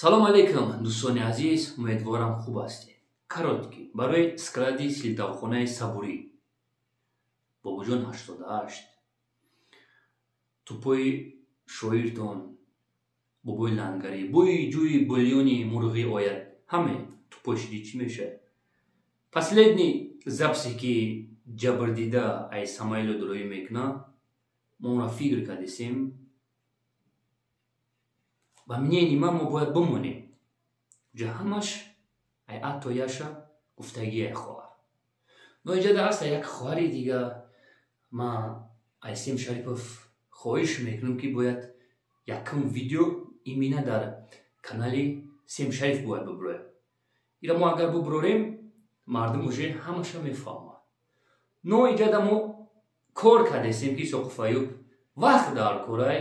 Салом алейкум, дӯстони азиз, умедворам хуб ҳастед. Короткий барои склади силтавхонаи Сабурӣ. Бобоҷон 88, тупои шоиртон, бобои лангарӣ, бӯи ҷӯи бульёни мурғӣ ояд. Ҳаме тупой шиди чӣ мешавад? Последний записи ки ҷабрдида ай Самаило дуроӣ мекунад, мо онро фикр кардесем. Ба мнении ман мо бояд бимонем. Ҷа ҳамаш ай ато яша гуфтагиай хоҳар. Но иҷода аста як хоҳари дига. Ман Айсем Шарипов хоҳиш мекунам, ки бояд якум видео именно дар канали Сем Шариф бояд бибурояд. Ира мо агар бибурорем, мардум уже ҳамаша мефаҳмад. Но иҷода мо кор кардесем, ки Исоқов Аюб вақт дар корай.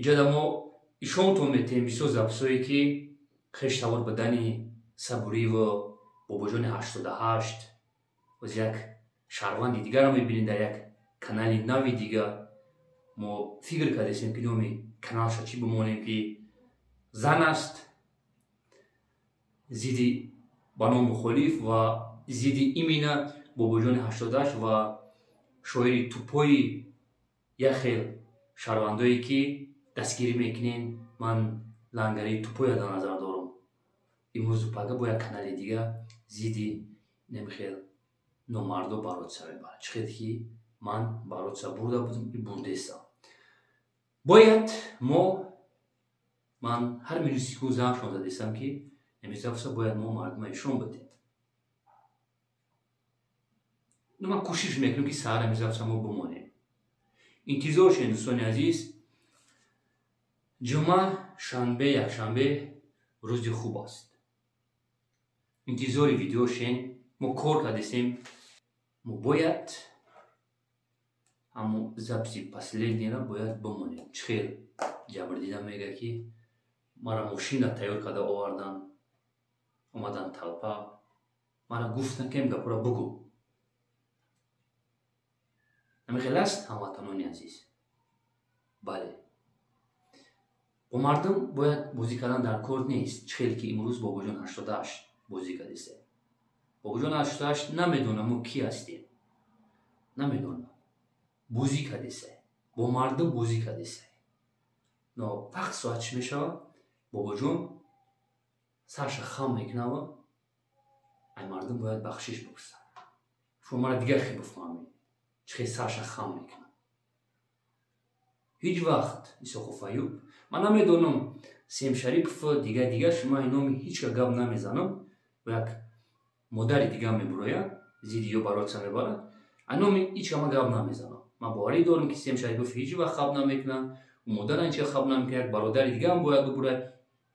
Иҷода мо ишонтон метем бисёр записое, ки хештавор будани Сабуриву Бобоҷони 88. Боз як шаҳрванди дигарро мебинем дар як канали нави дига. Мо фикр кардесем, ки номи каналша чӣ бимонем, ки зан аст, зидди ба ном мухолиф ва зидди именно Бобоҷони 88 ва шоири тупои як хел шаҳрвандое, ки дастгирӣ мекунем. Ман лангарии тупоя дар назар дорам. Имрӯзу пага бо як канали дига зидди немихел номардо бороться мебарад. Чӣ хел ки ман бороться бурда будам и бурдестам. Бояд мо, ман ҳар минут секунд зангшон задестам, ки эмизафса бояд мо мардума ишон бидем. Ну, ман кӯшиш мекунам, ки саҳар эмизафса мо бимонем. Интизор шед, дӯстони азиз. Ҷумъа, шанбе, якшанбе рӯзи хуб аст. Интизори видео шен. Мо кор кардесем. Мо бояд ҳамо записи последнийро бояд бимонем. Чӣ хел ҷабрдида мега, ки мара мошина тайёр карда овардан, омадан талпа, мара гуфтан, ки ин гапҳоро бугӯ. Ҳамин хел аст, ҳамватанони азиз. Бале, бо мардум бояд бозӣ кардан дар кор нест. Чӣ хел ки имрӯз Бобоҷон 88 бозӣ кардисе. Бобоҷон 88 намедонам мо кӣ ҳастем, намедонам. Бозӣ кардисе, бо мардум бозӣ кардисе. Но вақт соат чӣ мешавад, Бобоҷон сарша хам мекунава, ай мардум бояд бахшиш бипурсад. Шумо мара дигар хел бифаҳмед, чӣ хел сарша хам мекунад. Ҳеҷ вақт Исоқов Аюб, ман намедонам, Сем Шарипов, дигар дигар, шумо номи ҳеҷ ка гап намезанам. Як модари дига мебурояд, зидди ё бороться мебарад. Ай номи ҳеҷ ка ман гап намезанам. Ман боварӣ дорам, ки Сем Шарипов ҳеҷ вақт хаб намекунад, модара ҳеҷ хаб намекунад, як бародари дигаам бояд бибурад.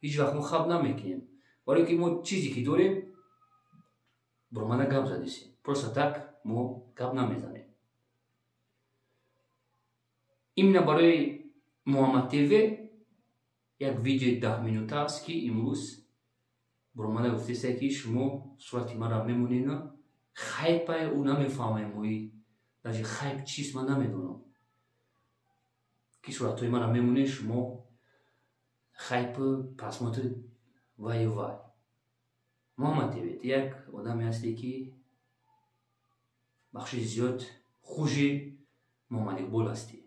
Ҳеҷ вақт мо хаб намекунем, барое ки мо чизе ки дорем, буромада гап задисем. Просто так мо гап намезанем. Именно барои Муҳаммад ТВ як видеои 10 минута аст, ки имрӯз буромада гуфтеста, ки шумо сурати маро мемонена хайпае. Ӯ намефаҳмем, ои даже хайп чист ман намедонам, ки суратҳои маро мемонед шумо, хайп, просмотр ваю вай. Муҳаммад ТВ, як одаме ҳасте, ки бахши зиёд хужи Муҳаммад Иқбол ҳастӣ,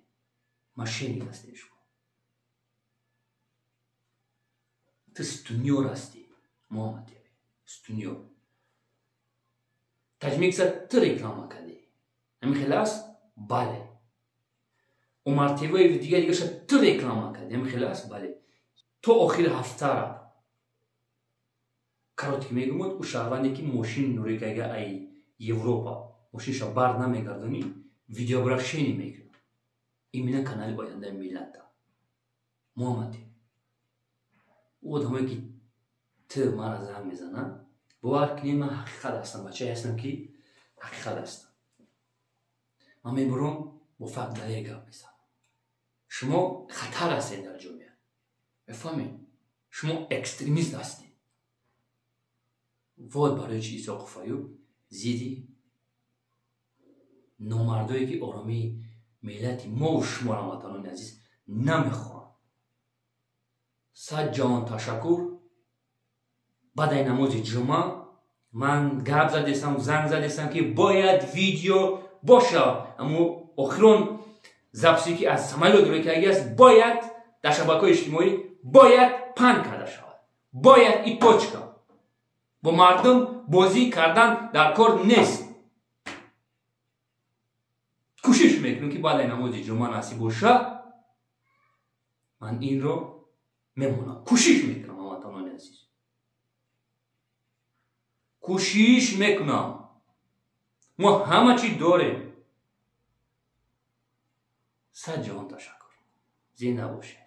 мошенник ҳастед шумо. Ту сутунёр ҳастӣ, Муҳаммад ТВ, сутунёр. Таҷмикса ту реклама кардӣ, ҳамин хел аст? Бале. Умар ТВ дигар дигаша ту реклама кардӣ, ҳамин хел аст? Бале. То охири ҳафтара короткий мегумуд, ӯ шаҳрванде, ки мошин нурикага ай Европа мошинша бар намегардонӣ, видеообращение мекунад именно канали Ояндаи миллата. Муҳаммад, ӯ одамое, ки ту мара занг мезанад, бовар кунед, ман ҳақиқат ҳастам, бачае ҳастам, ки ҳақиқат ҳастам. Ман мебурам, бо факт, далел гап мезанам. Шумо хатар ҳастед дар ҷомеа, мефаҳмед? Шумо экстремист ҳастед. Вот барои чи Исоқов Аюб зидди номардое, ки оромии миллати мову шуморо, ҳамватанони азиз, намехоҳанд. Сад ҷаҳон ташаккур. Баъдаи намози ҷумъа ман гап задестам, занг задестам, ки бояд видео боша. Аммо охирон записи, ки аз самолёт рӯй кардаги аст, бояд дар шабакаҳои иҷтимоӣ бояд паҳн карда шавад, бояд, и точка. Бо мардум бозӣ кардан дар кор нест. Кӯшиш мекунем, ки баъдаи намози ҷумъа насиб боша, ман инро мемонам. Кӯшиш мекунам, ҳамватанони азиз, кӯшиш мекунам. Мо ҳама чӣ дорем. Сад ҷаҳон ташаккур, зинда бошед.